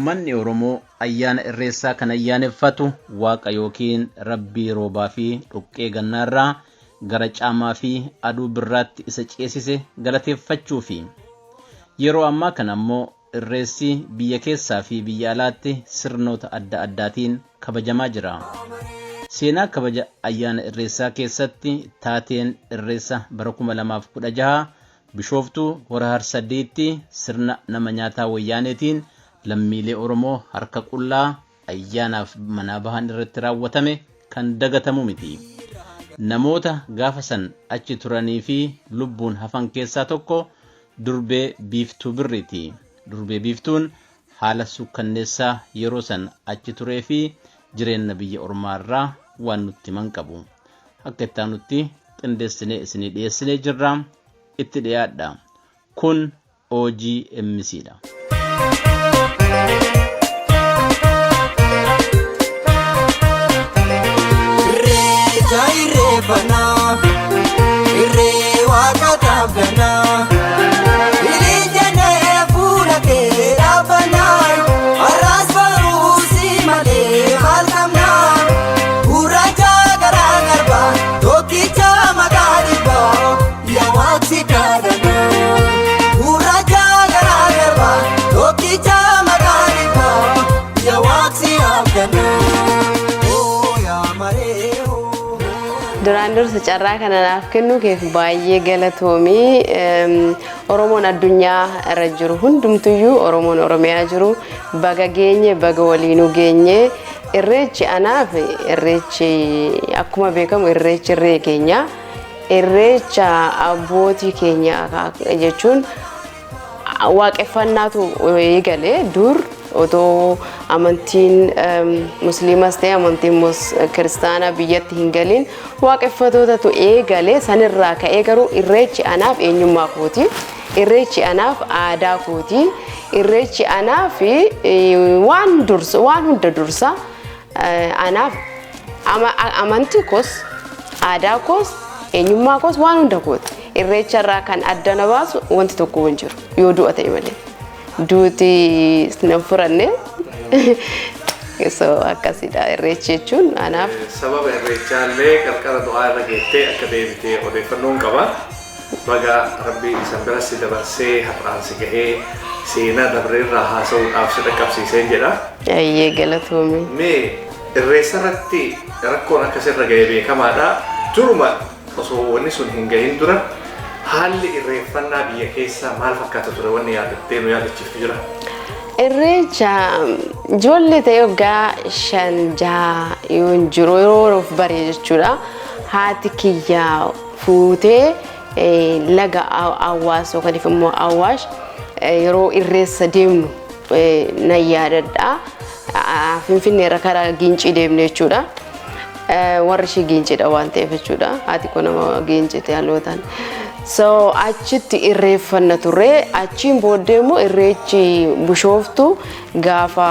Uummanni Oromoo ayyaana Irreessaa kan ayyaaneffatu Waaqa yookiin Rabbii roobaa fi dhoqqee gannaarraa gara caamaa fi aduu birraatti isa ceesise galateeffachuufi. Yeroo ammaa kana ammoo Irreessi biyya keessaa fi biyya alaatti sirnoota adda addaatiin kabajamaa jira. Seenaa kabaja ayyaana Irreessaa keessatti taateen Irreessa bara 2016 Bishooftuu Hora Harsaddiitti sirna nama nyaataa Wayyaaneetiin lammiilee Oromoo harka qullaa ayyaanaaf manaa bahan irratti raawwatame kan dagatamu miti. Namoota gaafa san achi turanii fi lubbuun hafan keessaa tokko Durbee Biiftuu Birriiti. Durbee Biiftuun haala suukkanneessaa yeroo san achi turee fi jireenna biyya ormaa irraa waan nutti himan qabu. Akka itti aanutti qindeessinee isinii dhiyeessinee jirra. Itti dhiyaadha. Kun OGMC dha. Irreecha irreeffannaa, irree waaqa taabgannaa. Ililchannee fuula kee dhaabbannaa, har'as baruu si malee maal qabnaa? Gurraacha garaa garbaa, tokkicha maqaa dhibbaa, yaa waaqsi kadhannaa. Gurraacha garaa garbaa, tokkicha maqaa dhibbaa, yaa waaqsi abdannaa. Oo yaa maree oo. Duraan dursa carraa kana naaf kennuu keef baay'ee galatoomii. Oromoon addunyaa irra jiru hundumtuyyuu, Oromoon Oromiyaa jiru, baga geenye, baga waliinuu geenye. Irreechi anaaf, irreechi akkuma beekamu irreechi irree keenya. Irreecha abbootii keenya jechuun waaqeffannaatu eegale. Dur otoo amantiin musliimas ta'e amantiin kiristaanaa biyyatti hin galin waaqeffatootatu eegale. Sanirraa ka'ee garuu irreechi anaaf eenyummaa kooti. Irreechi anaaf aadaa kooti. Irreechi anaaf waan dursa, waan hunda dursa. Anaaf amantii koos, aadaa koos, eenyummaa koos, waan hunda kooti. Irreecha irraa kan adda na baasu wanti tokko hin jiru yoo du'a ta'e malee. Duuti nan furanne. So akkasidha irreechi jechuun anaaf. Sababa irreechaallee qarqara du'aa irra geettee akka deebitee odeeffannoon qaba. Baga Rabbi isan bira si dabarsee har'aan si gahee seenaa dabreerraa haasa'uudhaaf si dhaqqabsiiseen jedha. Ayyee, galatoomi. Mee irreessa irratti rakkoon akkasirra ga'e beekamaadha. Duruma osoo wanni sun hin gahin dura haalli irreeffannaa biyya keessaa maal fakkaata ture, wanni yaadattee nu yaadachiiftu jira? Irreecha ijoollee ta'e waggaa 5 6 yoo hin jiru yeroo of bare jechuudha. Haati kiyya fuutee laga Awwaas yookaan immoo Awwaash yeroo irreessa deemnu nan yaadadha. Finfinneerra karaa Giincii deemne jechuudha. Warri ishii Giinciidha waan ta'eef jechuudha. Haati kun nama Giinciiti halootaan. So achitti irreeffanna turre. Achiin booddee immoo irreechi Bishooftu gaafa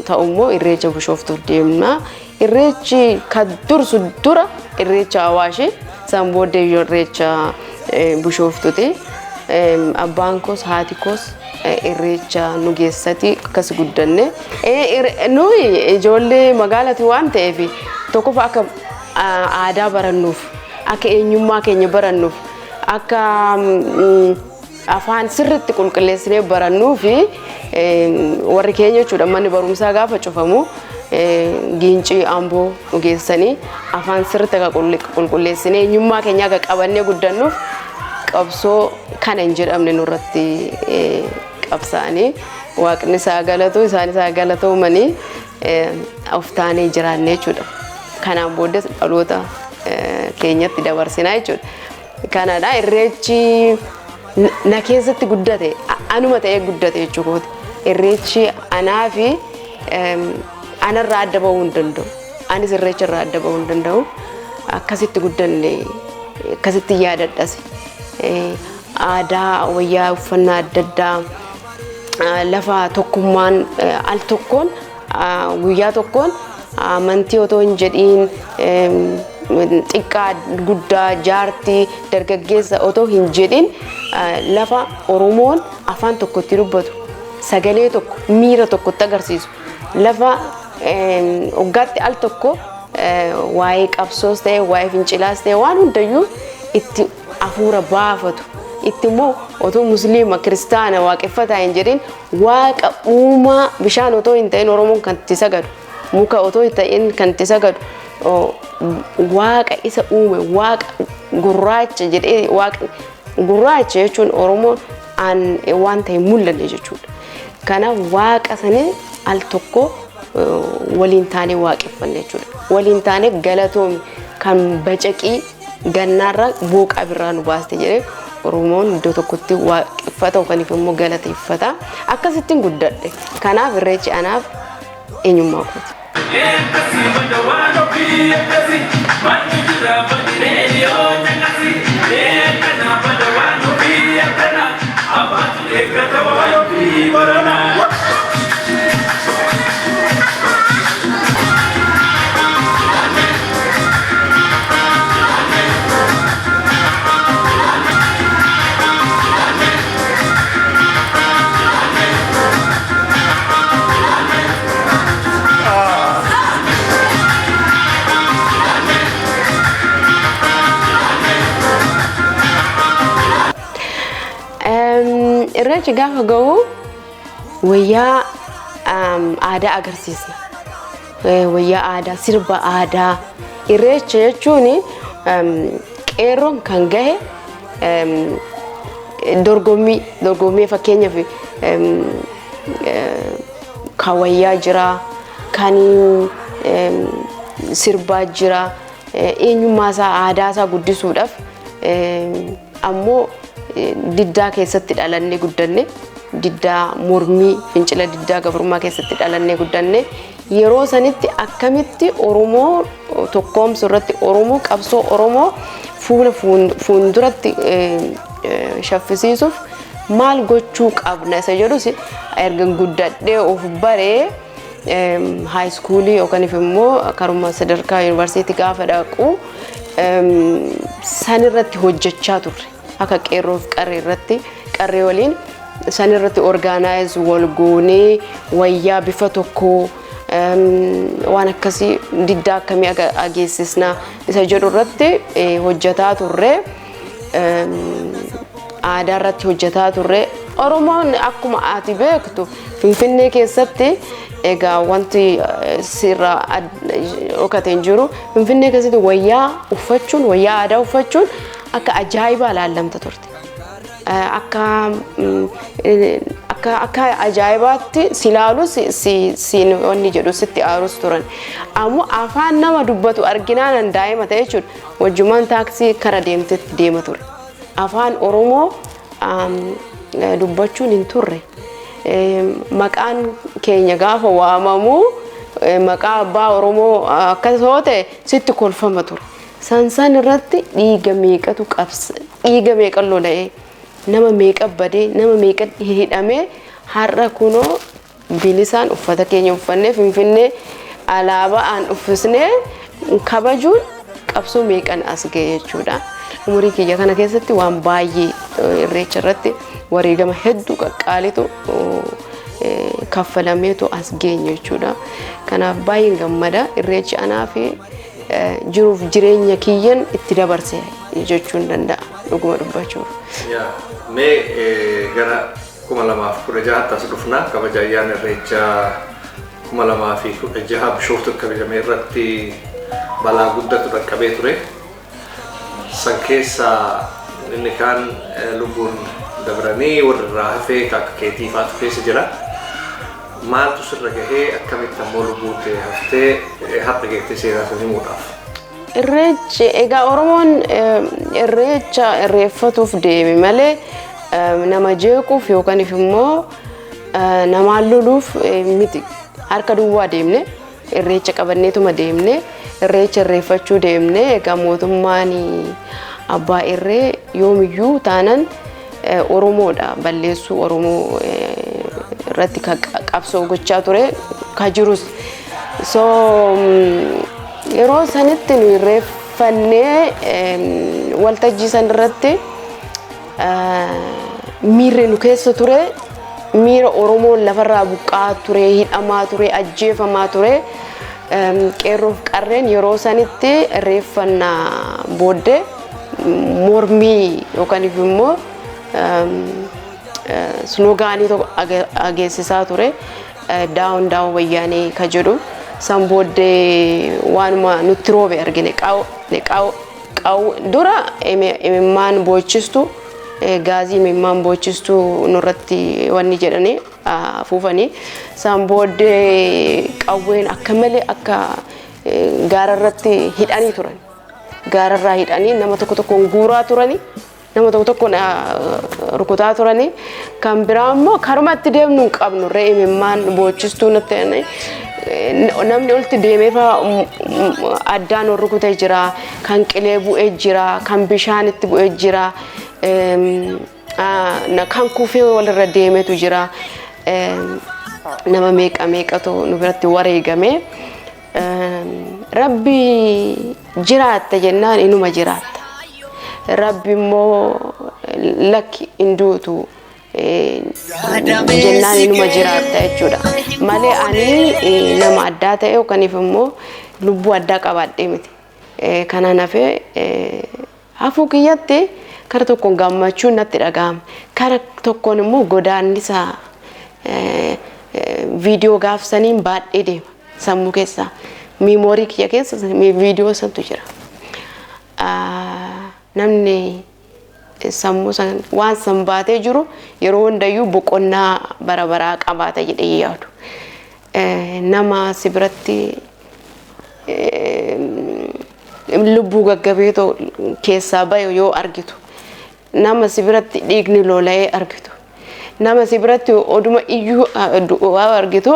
ta'u immoo irreecha Bishooftuuf deemna. Irreechi kan dursu dura irreecha Awaashi, san booddee irreecha Bishooftuti. Abbaan koos haati koos irreecha nu geessati akkas guddanne. Nuyi ijoollee magaalati waan ta'eef tokkoffaa akka aadaa barannuuf, akka eenyummaa keenya barannuuf, akka afaan sirriitti qulqulleessinee barannuu fi warri keenya jechuudha manni barumsaa gaafa cufamu Giincii, Amboo nu geessanii afaan sirriitti akka qulqulleessinee eenyummaa keenya akka qabannee guddannuuf qabsoo kana hin jedhamne nurratti qabsaa'anii, waaqni isaa galatu, isaan isaa galatoomanii, of taanee jiraanne jechuudha. Kanaan booddees dhaloota keenyatti dabarsinaa jechuudha. Kanadha irreechi na keessatti guddate, anuma ta'ee guddate jechuudha. Irreechi anaa fi anarraa adda bahuu hin danda'u. Anis irreecha irraa adda bahuu hin danda'u. Akkasitti guddanne, akkasitti yaadadhas. Aadaa, wayyaa, uffannaa adda addaa, lafa tokkummaan al tokkoon guyyaa tokkoon amantii otoo hin jedhiin, xiqqaa guddaa, jaartii dargaggeessa otoo hin jedhin, lafa Oromoon afaan tokkotti dubbatu. sagalee tokko miira tokkotti agarsiisu lafa waggaatti al tokko waa'ee qabsoos ta'e waa'ee fincilaas ta'e waan hundayyuu itti hafuura baafatu itti immoo otoo musliima kiristaana waaqeffataa hin jedhin waaqa uumaa bishaan otoo hin ta'in Oromoon kan itti sagadu muka otoo hin ta'in kan itti sagadu waaqa isa uume waaqa gurraacha jedhee waaqa gurraacha jechuun Oromoon waan ta'e mul'anne jechuudha. Kanaaf waaqa sanii al tokko waliin taanee waaqeffanne jechuudha. Waliin taanee galatoomi kan bacaqii gannaarraa booqaa birraa nu baaste jedhee Oromoon iddoo tokkotti waaqeffata yookaan immoo galateeffata. Akkasittiin guddadhe. Kanaaf irreechi anaaf eenyummaa kooti. Irreechi gaafa ga'u wayyaa aadaa agarsiisna. Wayyaa aadaa, sirba aadaa. Irreecha jechuun qeerroon kan gahe dorgommii fakkeenyaaf kan wayyaa jira, kan sirbaa jira. Eenyummaa isaa aadaa isaa guddisuudhaaf ammoo diddaa keessatti dhalannee guddanne diddaa mormii fincila diddaa gabrummaa keessatti dhalannee guddanne yeroo sanitti akkamitti Oromoo tokkoomsu irratti Oromoo qabsoo Oromoo fuula fuulduratti shaffisiisuuf maal gochuu qabna isa jedhus erga guddadhee of baree high schoolii yookaan immoo karuma sadarkaa yuunivarsiitii gaafa dhaqu sanirratti hojjechaa turre. Akka qeerroof qarree irratti qarree waliin sanirratti organize wal goonee wayyaa bifa tokkoo waan akkasii diddaa akkamii ageessisna isa jedhu irratti hojjetaa turre. Aadaa irratti hojjetaa turre. Oromoon akkuma ati beektu Finfinnee keessatti egaa wanti sirra dhokate hin jiru. Finfinnee keessatti wayyaa uffachuun wayyaa aadaa uffachuun akka ajaa'ibaa ilaallamta turte. Akka akka ajaa'ibaatti si ilaalu si wanni jedhu sitti aarus turan. Ammoo afaan nama dubbatu arginaan daa'ima ta'e jechuudha. Wajjumaan taaksii kara deemtetti deema ture. Afaan Oromoo dubbachuun hin turre. Maqaan keenya gaafa waamamu maqaa abbaa Oromoo akkas yoo ta'e sitti kolfama ture. Sansan irratti dhiiga meeqatu qabsa dhiiga meeqa lola'ee nama meeqa badee nama meeqa hidhamee har'a kunoo bilisaan uffata keenya uffannee Finfinnee alaabaan uffisnee kabajuun qabsoo meeqan as ga'e jechuudha. Umurii kiyya kana keessatti waan baay'ee irreecha irratti wareegama hedduu qaqqaalitu kaffalameetu as geenye jechuudha. Kanaaf baay'een gammada irreechi anaa fi jiruuf jireenya kiyyan itti dabarse jechuun danda'a dhuguma dubbachuuf. Mee gara 2016tti as dhufna kabaja ayyaana irreechaa 2016 Bishooftuu kabajame irratti balaa guddatu dhaqqabee ture. San keessaa inni kaan lubbuun dabranii warri irraa hafee akka keetii fa'aatu keessa jira. Maaltu sirra gahee akkamitti ammoo lubbuun ta'e haftee har'a geettee seenaa san himuudhaaf? Irreechi egaa Oromoon irreecha irreeffatuuf deeme malee nama jeequuf yookaan immoo namaan loluuf miti. Harka duwwaa deemne irreecha qabanneetuma deemne irreecha irreeffachuu deemne egaa mootummaan abbaa irree yoomiyyuu taanan Oromoodha balleessuu Oromoo irratti qabsoo gochaa ture ka jirus. So yeroo sanitti nu irreeffannee waltajjii san irratti miirri nu keessa ture Miira Oromoon lafarraa buqqa'aa ture, hidhamaa ture, ajjeefamaa ture. Qeerroof qarreen yeroo sanitti irreeffannaa booddee mormii yookaan immoo slogaanii tokko ageessisaa ture. "Down down Wayyaanee" ka jedhu. San booddee waanuma nutti roobe argine. Qaw dura imimmaan boochistu, gaazii imimmaan boochistu nurratti wanni jedhanii afuufanii, san booddee qawween akka malee akka gaararratti hidhanii turan. Gaararraa hidhanii nama tokko tokkoon guuraa turanii, nama tokko tokkoon rukutaa turanii. Kan biraa immoo karumatti deemnu hin qabnu ree, imimmaan boochistuu nutti namni olti deemee faa addaan ol rukutee jira, kan qilee bu'ee jira, kan bishaanitti bu'ee jira, kan kufee walirra deemetu jira. Nama meeqa meeqatu nu biratti wareegame. Rabbi jiraatta jennaan inuma jiraatta. Rabbi immoo lakki, hin duutu jennaan inuma jiraatta jechuudha. Malee ani nama addaa ta'e yookaan immoo lubbuu addaa qabaadhee miti. Kanaan hafee hafuu kiyyatti kara tokkoon gammachuun natti dhaga'ama. Kara tokkoon immoo godaannisa viidiyoo gaafsaniin baadhee deema sammuu keessaa. Memory kiyya keessa viidiyoo santu jira. Namni sammuu san waan san baatee jiru yeroo hundayyuu boqonnaa bara baraa qabaata jedhee yaadu. Nama si biratti lubbuu gaggabeetoo keessaa bahe yoo argitu, nama si biratti dhiigni lola'ee argitu, nama si biratti oduma iyyuu du'aa argitu,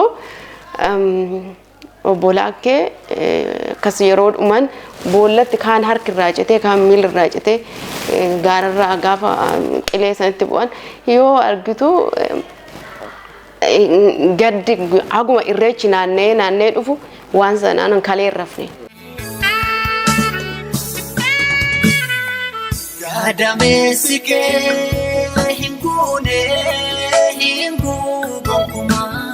obbolaa kee akkas yeroo dhuman boollatti kaan harki irraa citee, kaan miilli irraa citee, gaararraa gaafa qilee sanitti bu'an yoo argitu, gaddi haguma Irreechi naanna'ee naanna'ee dhufu waan sanaan kalee hin rafne. Gadameessi kee hin guune, hin guu gonkumaa.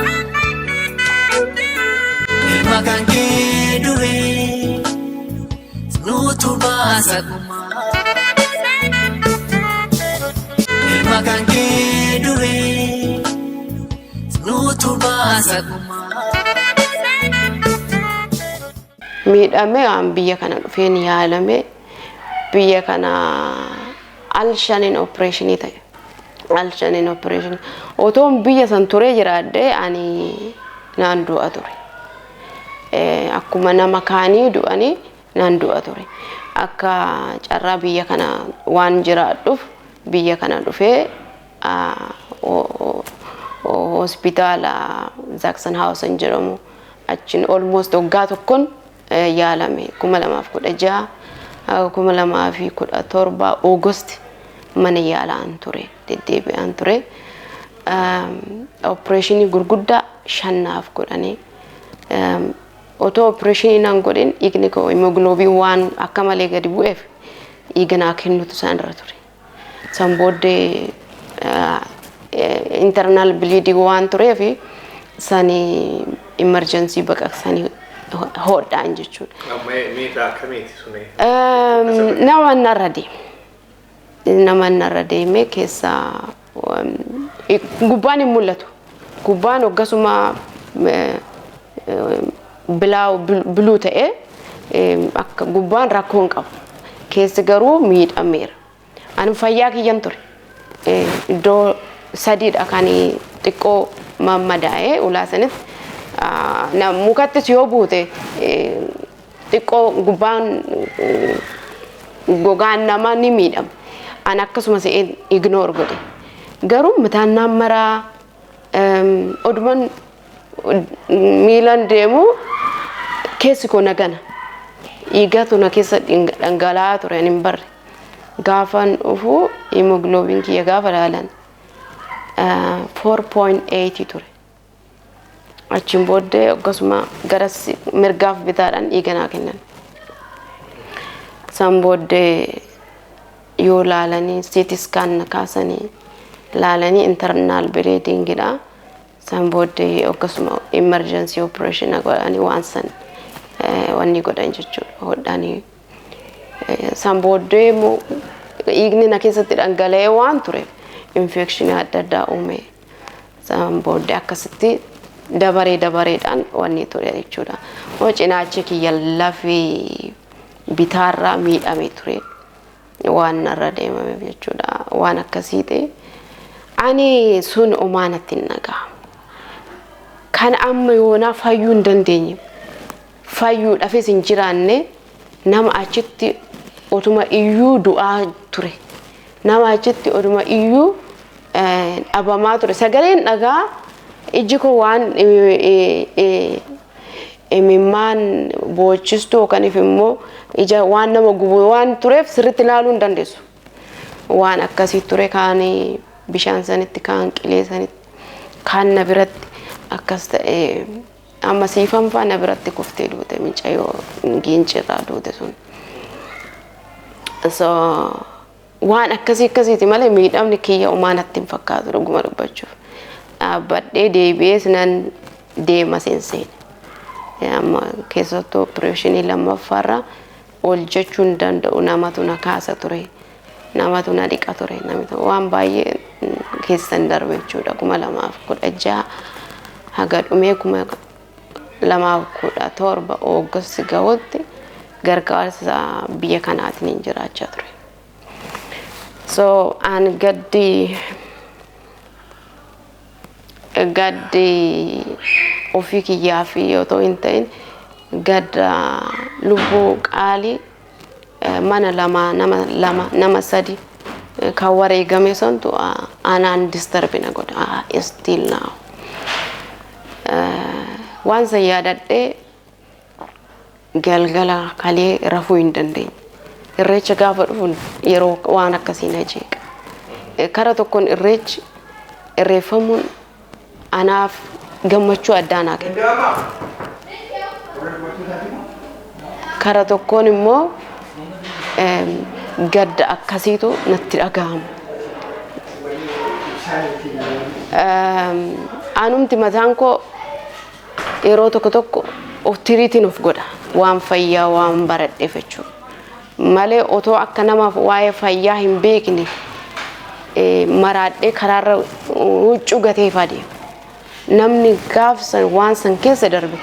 Ilma kan kee du'e nutu baasa gumaa. Ilma kan kee du'e nutu baasa gumaa. Miidhame waan biyya kana dhufeen yaalame. Biyya kana al shaniin opereeshinii ta'e. Al shaniin opereeshinii. Otoon biyya san turee jiraadhee ani naan du'a ture. Akkuma nama kaanii du'anii naan du'a ture. Akka carraa biyya kana waan jiraadhuuf biyya kana dhufee hospitaala Sachsenhausen jedhamu achiin almost waggaa tokkoon yaalame. 2016, 2017 August mana yaalaan ture, deddeebi'aan ture. Opereeshinii gurguddaa shannaaf godhanii, otoo opereeshinii naan godhin dhiigni koo hemoglobin waan akka malee gadi bu'eef dhiiga naa kennutu isaan irra ture. San booddee internal bleeding waan tureef sani emergency baqaqsanii hodhaan jechuudha. Amma miidhaa akkamiiti suni? Nama narra deeme. Nama narra deeme keessaa gubbaan hin mul'atu. Gubbaan hoggasuma bilaa blue ta'ee akka gubbaan rakkoo hin qabu. Keessi garuu miidhameera. Ani fayyaa kiyyan ture. Iddoo sadiidha kan xiqqoo mammadaa'ee ulaa sanitti. Mukattis yoo buute xiqqoo gubbaan gogaan namaa ni miidhama. Ani akkasumas ignore godhe. Garuu mataan naan maraa, oduman miilan deemu keessi koo nagana. Dhiigatu na keessa dhangala'aa ture, ani hin barre. Gaafan dhufu hemoglobin kiyya gaafa ilaalan 4.8 ture. Achiin booddee akkasuma gara mirgaaf bitaadhaan dhiiga naa kennan. San booddee yoo laalanii CT scan na kaasanii Laalanii internal bleedingidha. San booddee akkasuma emergency operation godhanii waan san wanni godhan jechuudha, hodhanii. San booddee immoo dhiigni na keessatti dhangala'ee waan tureef infekshinii adda addaa uume. San booddee akkasitti dabaree dabareedhaan wanni ture jechuudha. Moo cinaachi kiyya lafee bitaarraa miidhamee ture waan narra deemameef jechuudha. Waan akkasii ta'e ani sun homaa natti hin dhaga'amu. Kan amma yoonaa fayyuu hin dandeenye, fayyuudhaafis hin jiraanne, nama achitti otuma iyyuu du'aa ture. Nama achitti otuma iyyuu dhabamaa ture. Sagaleen dhagaa, ijji koo waan imimmaan boochistuu yookaan immoo ija waan nama gubu waan tureef sirriitti ilaaluu hin dandeessu. Waan akkasii ture. Kaan bishaan sanitti, kaan qilee sanitti, kaan na biratti akkas ta'e. Amma siifan faa na biratti kuftee duute, mucayyoo giincirraa duute sun. So waan akkasii akkasiiti malee miidhamni kiyya homaa natti hin fakkaatu, dhuguma dubbachuuf. Dhaabbadhee deebi'ees nan deema seenseene. Amma keessattuu opereeshinii lammaffaarra ol jechuu hin danda'u, namatu na kaasa ture. Namatu na dhiqa ture. Namni waan baay'ee keessan darbe jechuudha. 2016 haga dhumee 2017 August gahutti gargaarsa biyya kanaatiin hin jiraachaa ture. So an gaddi ofii kiyyaa fi yoo ta'u hin ta'in, gadda lubbuu qaalii mana lama, nama lama, nama sadi kan wareegame santu anaan disturb na godha still now. Waan san yaadadhee galgala kalee rafuu hin dandeenye. Irreecha gaafa dhufu yeroo waan akkasii na jeeqa. Kara tokkoon irreechi irreeffamuun anaaf gammachuu addaa naa kenna. Kara tokkoon immoo gadda akkasiitu natti dhagahama. Anumti mataan koo yeroo tokko tokko of tiriitiin of godha, waan fayyaa waan baradheef jechuudha. Malee otoo akka namaaf waa'ee fayyaa hin beekne maraadhee karaarra huccuu gateef adeema. Namni gaafsan waan san keessa darbe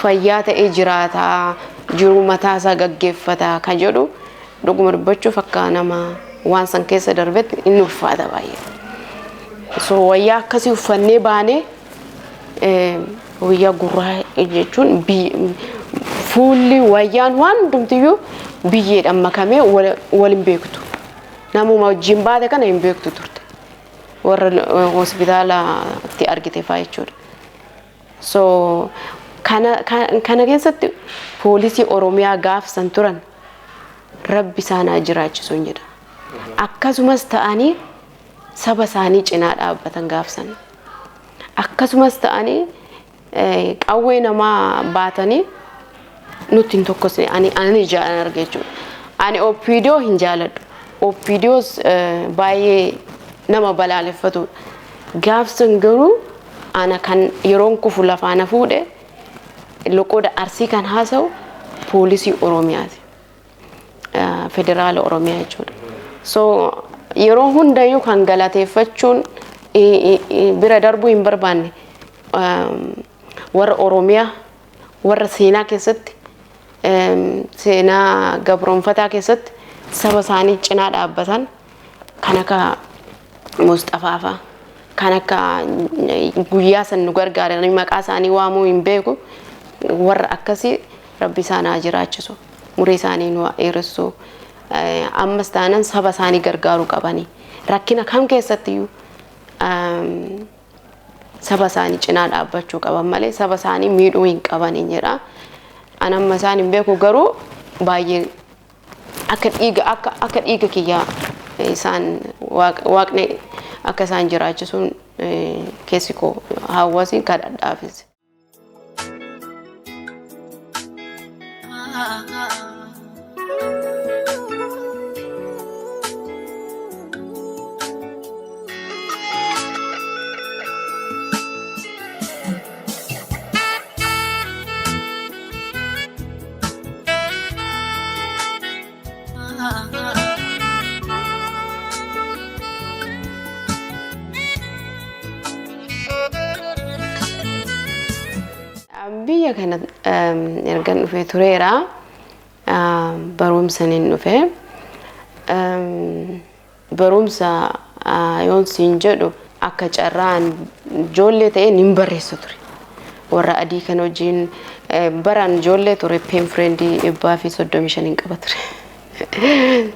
fayyaa ta'ee jiraataa jiru, mataa isaa gaggeeffataa kan jedhu, dhuguma dubbachuuf akka nama waan san keessa darbetti inni ulfaata baay'ee. So wayyaa akkasii uffannee baanee, wayyaa gurraa jechuun fuulli, wayyaan, waan hundumtiyyuu biyyeedhaan makamee wal hin beektu. Namuma wajjin baate kana hin beektu turte. Warra hospitaalatti argite fa'aa jechuudha. So kana keessatti poolisii Oromiyaa gaafsan turan Rabbi isaan haa jiraachisu hin jedha. Akkasumas ta'anii saba isaanii cinaa dhaabbatan gaafsan. Akkasumas ta'anii qawwee namaa baatanii nutti hin tokkosne, ani jaalan arge jechuudha. Ani OPDO hin jaaladhu. OPDOs baay'ee nama balaaleffatudha. Gaafsan garuu ana kan yeroon kufu lafaa na fuudhe, loqoda Arsii kan haasa'u poolisii Oromiyaati. Federaala Oromiyaa jechuudha. So yeroo hundayyuu kan galateeffachuun bira darbuu hin barbaanne warra Oromiyaa, warra seenaa keessatti, seenaa gabroonfataa keessatti saba isaanii cinaa dhaabbatan, kan akka Musxafaa fa'a, kan akka guyyaa san nu gargaaranii maqaa isaanii waamuu hin beeku, warra akkasii Rabbi isaan haa jiraachisu, umurii isaanii nu haa dheeressu. Ammas taanan saba isaanii gargaaruu qabanii, rakkina kam keessattiyyuu saba isaanii cinaa dhaabbachuu qaban malee saba isaanii miidhuu hin qabanii jedha. An amma isaan hin beeku, garuu baay'ee akka dhiiga akka dhiiga kiyyaa isaan Waaqni akka isaan jiraachisuun keessi koo hawwasi kadhadhaafis. Biyya kana ergan dhufee tureera. Barumsaniin dhufe. Barumsa yoon siin jedhu, akka carraan ijoollee ta'ee nin barreessa ture. Warra adii kana wajjin baraan ijoollee ture, pen friendii 135 hin qaba ture.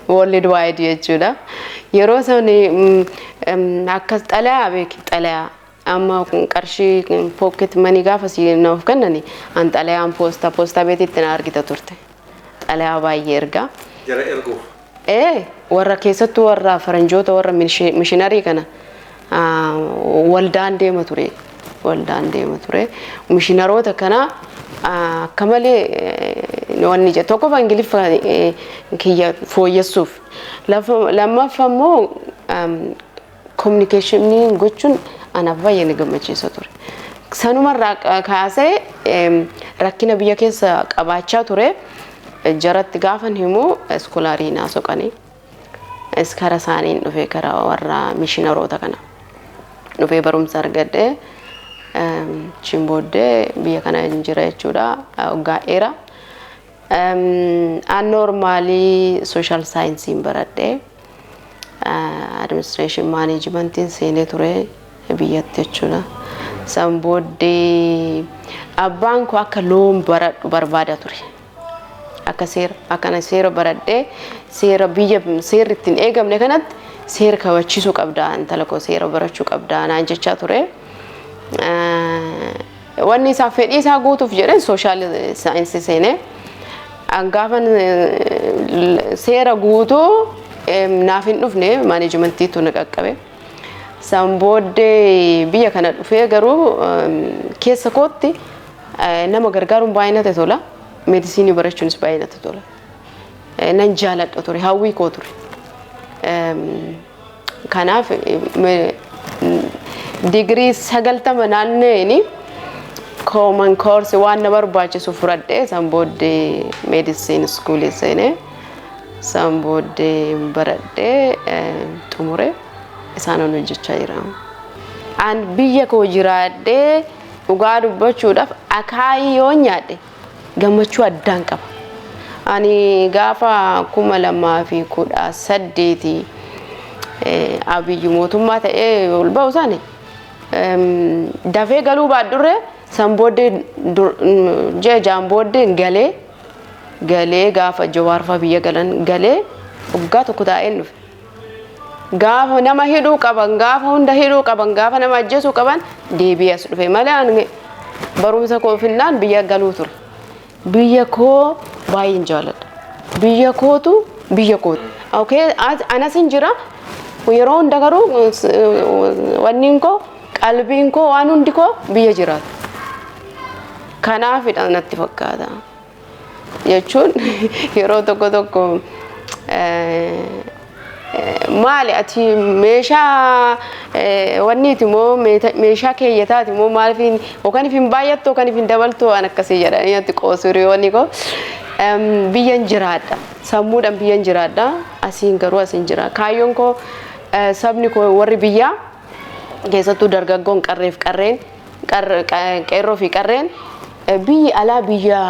World wide jechuudha. Yeroo san akkas xalayaa beeki, xalayaa amma qarshii pocket money gaafa si naaf kennani, an xalayaan poostaa beetitti na argita turte. Xalayaa baay'ee ergaa. Jara erguuf. Ee, warra keessattuu warra faranjoota, warra missionarii kana waldaan deema ture. Waldaan deema ture. Missionaroota kana akka malee wanni jedhu tokkoffaa Ingiliffa kiyya fooyyessuuf. Lammaffaa immoo communicationii gochuun anaaf baay'ee na gammachiisa ture. Sanumarraa kaasee rakkina biyya keessa qabaachaa ture. Jaratti gaafan himu scholarii naa soqanii kara isaaniin dhufe, kara warra missionaroota kana dhufee barumsa argadhe. Achiin booddee biyya kana jira jechuudha waggaa dheeraa. An normally social scienceiin baradhe, administration managementiin seenee ture biyyatti jechuudha. San booddee abbaan koo akka lawn baradhu barbaada ture. Akka seera, akkana seera baradhee, seera biyya seerri ittiin eegamne kanatti seera kabachiisuu qabda, intala koo, seera barachuu qabda naan jechaa ture. Wanni isaa fedhii isaa guutuuf jedheen social scienceii seenee, gaafan seera guutuu naaf hin dhufne, managementiitu na qaqqabe. San booddee biyya kana dhufee garuu keessa kootti nama gargaaruun baay'ee natti tola. Medicineii barachuunis baay'ee natti tola. Nan jaaladha ture, hawwii koo ture. Kanaaf digirii 90 naanneeni common course waan na barbaachisu fudhadhee, san booddee medicine schoolii seenee, san booddee baradhee xumure, isaanan hojjechaa jira. An biyya koo jiraadhee dhugaa dubbachuudhaaf akaayii yoon nyaadhe gammachuu addaan qaba. Ani gaafa 2018 Abiyyi mootummaa ta'ee ol ba'u sana dafee galuu baadhurre, san booddee ji'a 6n booddee galee gaafa Jawaarfaa biyya galan galee waggaa tokko taa'een dhufe. Gaafa nama hidhuu qaban, gaafa hunda hidhuu qaban, gaafa nama ajjeesuu qaban deebi'ee as dhufe malee ani barumsa koo finnaan biyya galuu ture. Biyya koo baay'een jaaladha. Biyya kootu biyya kooti. Okay, anas hin jira. Yeroo hunda garuu wanni koo, qalbiin koo, waan hundi koo biyya jiraata. Kanaafidha natti fakkaata. Jechuun yeroo tokko tokko maali, ati meeshaa wanniiti moo meeshaa keeyyataati moo, maaliif yookaan hin baay'attu yookaan hin dabaltu, waan akkasii jedhanii natti qoosu hiriyoonni koo. Biyyan jiraadha. Sammuudhaan biyyan jiraadha. Asiin garuu asiin jira. Kaayyoon koo sabni koo warri biyyaa, keessattuu dargaggoon, qarreef qarreen, qeerroo fi qarreen, biyyi alaa, biyya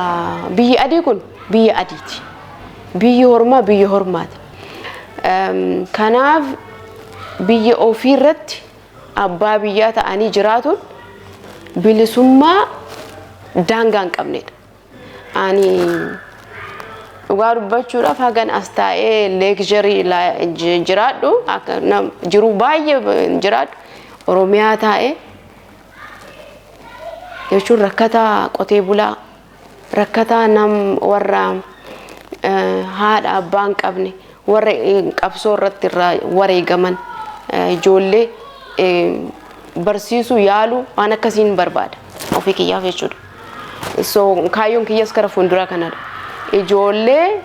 biyyi adii kun biyya adiiti. Biyyi hormaa biyya hormaati. Kanaaf biyya ofii irratti abbaa biyyaa ta'anii jiraatuun bilisummaa daangaa hin qabnedha. Ani dhugaa dubbachuudhaaf hagan as taa'ee luxury jiraadhu, akka jiru baay'ee jiraadhu, Oromiyaa taa'ee jechuun rakkataa qotee bulaa, rakkataa nam warra haadha abbaa hin qabne, warra qabsoo irratti irraa wareegaman, ijoollee barsiisuu yaaluu, waan akkasiin barbaada ofii kiyyaaf jechuudha. So kaayyoon kiyyas kara fuulduraa kanadha. Ijoollee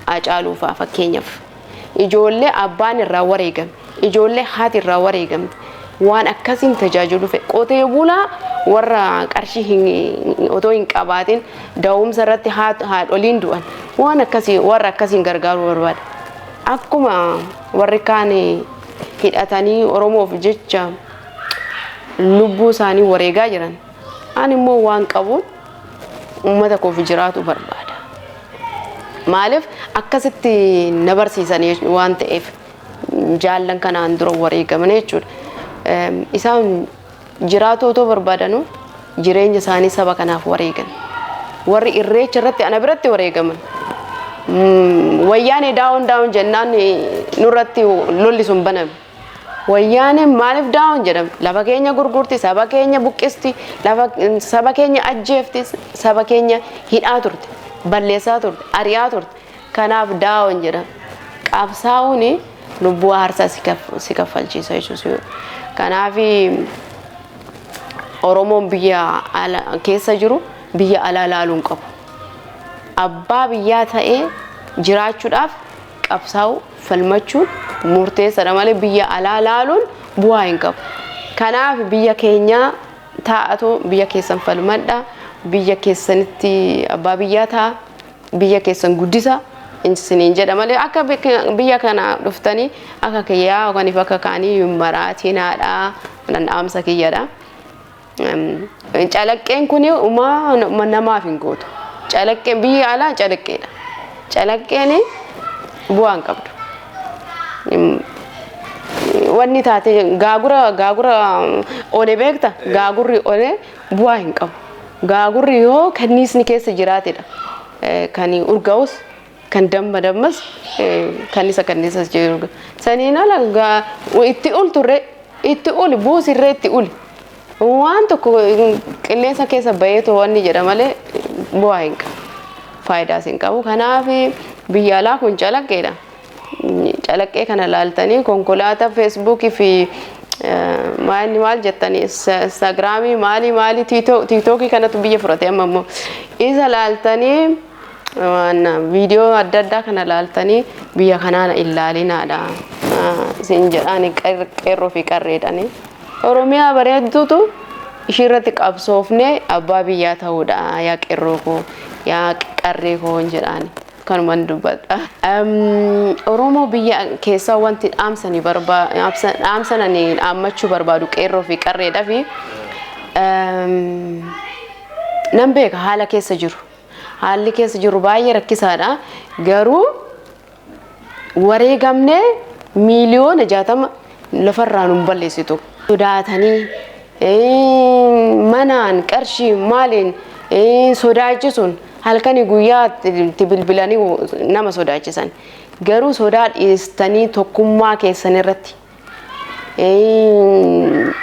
Hacaaluu fa'aa fakkeenyaaf, ijoollee abbaan irraa wareegame, ijoollee haati irraa wareegamte, waan akkasiin tajaajilu fedhe. Qotee bulaa warra qarshii otoo hin qabaatin da'umsa irratti haadholiin du'an, waan akkasii warra akkasiin gargaaruu barbaada. Akkuma warri kaan hidhatanii Oromoof jecha lubbuu isaanii wareegaa jiran, ani immoo waan qabuun Uummata koof jiraatu barbaada. Maaliif akkasitti na barsiisan waan ta'eef jaallan kanaan dura wareegaman jechuudha. Isaan jiraatu otoo barbaadanuu jireenya isaanii saba kanaaf wareegan. Warri Irreecha irratti ana biratti wareegaman. Wayyaanee down down jennaan nurratti lolli sun baname. Wayyaaneen maaliif down jedhame? Lafa keenya gurgurti, saba keenya buqqisti, lafa saba keenya ajjeefti, saba keenya hidhaa turte, balleessaa turte, ari'aa turte. Kanaaf down jedhame. Qabsaa'uun lubbuu aarsaa si kaffalchiisa jechuudha. Kanaaf Oromoon biyya keessa jiru biyya alaa laaluu hin qabu. Abbaa biyyaa ta'ee jiraachuudhaaf qabsaa'uu, falmachuun murteessaadha malee biyya alaa laaluun bu'aa hin qabu. Kanaaf biyya keenyaa taa'atu, biyya keessan falmadha, biyya keessanitti abbaa biyyaa ta'a, biyya keessan guddisa isiniin jedha malee akka biyya kana dhuftanii akka kiyyaa yookaan akka kaanii maraatinaadha, dhaamsa kiyyadha. Calaqqeen kun uumaa namaaf hin gootu. Calaqqeen biyya alaa calaqqeedha. Calaqqeen bu'aa hin qabdu. Wanni taate gaagura olee beekta, gaagurri olee bu'aa hin qabu. Gaagurri yoo kanniisni keessa jiraatedha. Kan urgaa'us, kan damma dammas, kannisa kanniisas jiru. Saniin ala itti ulturre, itti uli buusirree, itti uli. Waan tokko qilleensa keessa baheetoo wanni jedha malee bu'aa hin qabu. Faayidaas hin qabu. Kanaaf biyya alaa kun calaqqeedha. Calaqqee kana laaltanii konkolaataa, Feesbuukii fi maal maal jettanii, Instagiraamii, maalii maalii, TikTokii kanatu biyya fudhate amma immoo, isa laaltanii, viidiyoo adda addaa kana laaltanii biyya kanaa ilaalinaadha. Isin jedhaan qeerroo fi qarreedhani. Oromiyaa bareedduutu ishii irratti qabsoofnee abbaa biyyaa ta'uudha, yaa qeerroo koo, yaa qarree koo jedhaan kanuman dubbadha. Oromoo biyya keessaa wanti dhaamsanii dhaamsananii dhaammachuu barbaadu qeerroo fi qarreedha fi nan beeka haala keessa jiru. Haalli keessa jiru baay'ee rakkisaadha. Garuu wareegamnee 60,000,000 lafarraa nu balleessitu. Sodaatanii manaan qarshii maaliin sodaachisuun halkanii guyyaa itti bilbilanii nama sodaachisan. Garuu sodaa dhiistanii tokkummaa keessan irratti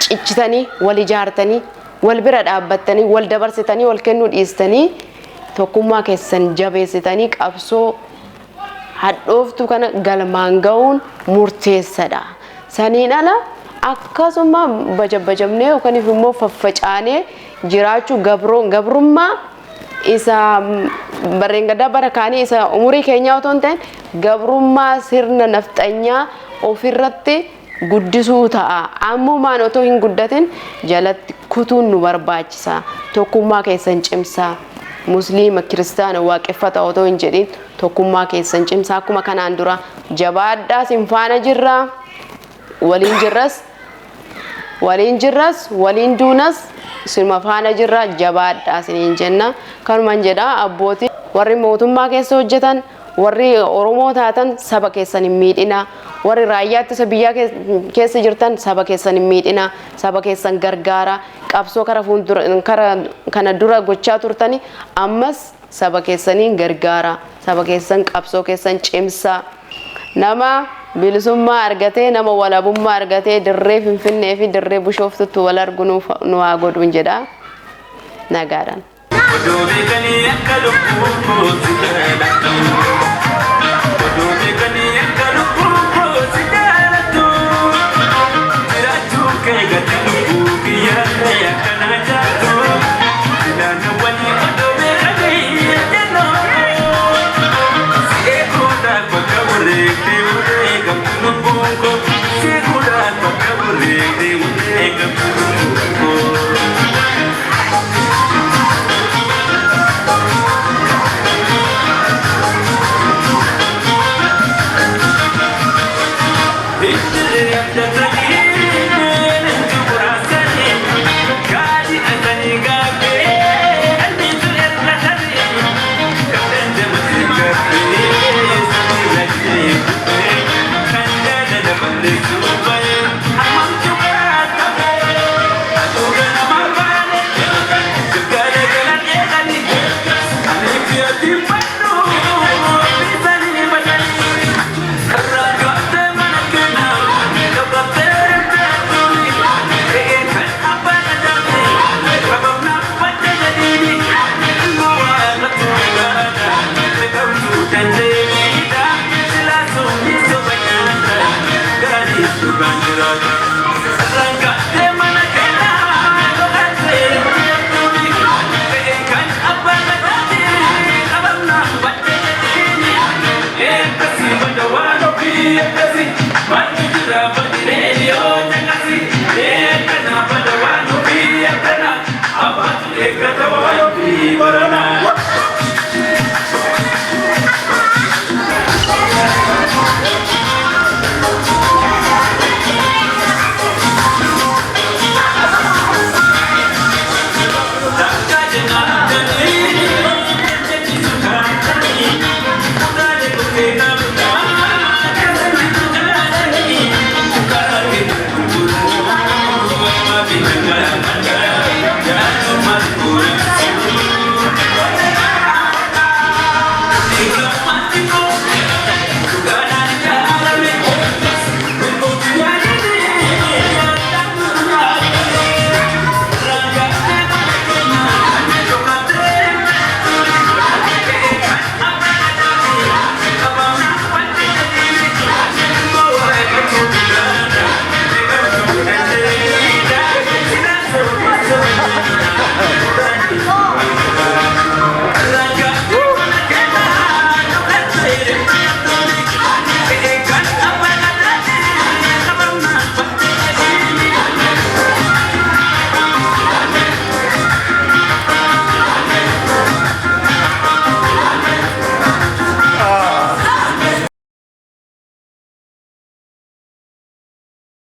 cichitanii, wal ijaartanii, wal bira dhaabbattanii, wal dabarsitanii wal kennuu dhiistanii, tokkummaa keessan jabeessitanii qabsoo hadhooftuu kana galmaan ga'uun murteessadha. Saniin ala akkasuma bajabbajamnee yookaan immoo faffacaanee jiraachuu gabrummaa isa barreen gaddaa bara kaanii, isa umurii keenyaa otoo hin ta'in, gabrummaa sirna nafxanyaa ofirratti guddisuu ta'a. Ammumaan otoo hin guddatin jalatti kutuun nu barbaachisa. Tokkummaa keessan cimsaa. Musliima, kiristaana, waaqeffata otoo hin jedhin tokkummaa keessan cimsaa. Akkuma kanaan dura jabaadhaa, sin faana jirraa. Waliin jirras, waliin jirras, waliin duunas, sinuma faana jirra, jabaadhaa siniin jenna. Kanuman jedha. Abbootii, warri mootummaa keessa hojjetan, warri Oromoo taatan saba keessan hin miidhina. Warri raayyaa ittisa biyyaa keessa jirtan saba keessan hin miidhina, saba keessan gargaara. Qabsoo kara fuuldura kara kana dura gochaa turtani ammas saba keessaniin gargaara, saba keessan qabsoo keessan cimsaa. Nama bilisummaa argatee, nama walabummaa argatee dirree Finfinnee fi dirree Bishooftutti wal argu nu haa godhuun jedha, nagaadhaan. Oduu beekanii akka lubbuu kootti jaalattu. Oduu beekanii akka lubbuu kootti jaalattu. Jiraachuu kee gati lubbuu kiyyaa akkanaa jaattu. Silaan walii oduu beekanii ejjennoo. Si eeguudhaaf bakka wareegdee wareegamtu lubbuun koo. Si eeguudhaaf bakka wareegdee wareegamtu lubbuun koo. Baata.